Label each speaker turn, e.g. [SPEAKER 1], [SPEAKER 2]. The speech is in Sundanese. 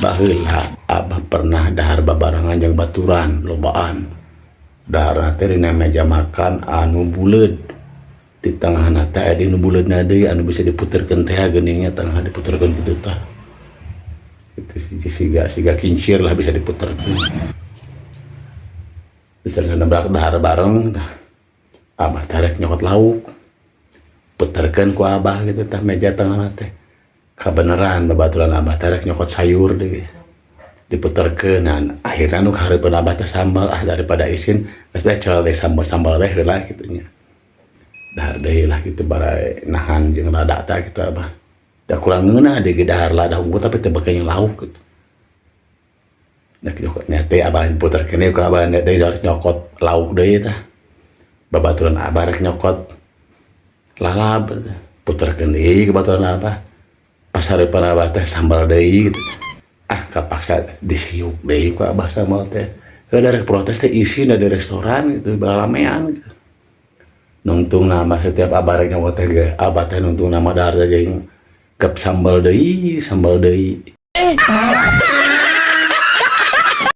[SPEAKER 1] Baheula Abah pernah dahar babarengan jeung baturan lobaan. Daharna teh dina meja makan anu buleud. Di tengahna teh aya nu buleudna deui anu bisa diputerkeun teh geuning nya, tengahna diputerkeun kitu tah. Itu siga siga kincir lah, bisa diputerkeun. Bisa nabrak dahar bareng tah. Abah rek nyokot lauk. Puterkeun ku Abah gitu tah meja tengahna teh. Kabeneran babaturan Abah teh rek nyokot sayur deui. Diputerkeun, nah, akhirnya nu kahareupeun Abah teh sambal. Ah, daripada isin geus bae cel deui sambal-sambal we heula kitu nya. Dahar deui lah gitu, barai nahan jeung lada teh kitu Abah. Da kurang ngeunah deui ge dahar lada unggul, tapi teu beuki lauk gitu. Nah, nyokotnya teh Abah puterkeun deui ku Abah deui nyokot lauk deui tah. Babaturan Abah rek nyokot lalab, puterkeun deui ke baturan Abah. Pas hareupeun Abah teh sambal deui gitu. Ah, kapaksa disiuk deui ku Abah sambal teh. Heuh, rek protes teh isin di restoran gitu, balamean gitu. Nungtung nama setiap Abah rek nyokot teh ge, Abah teh nungtung nama dahar teh jeung gep sambal deui, sambal deui.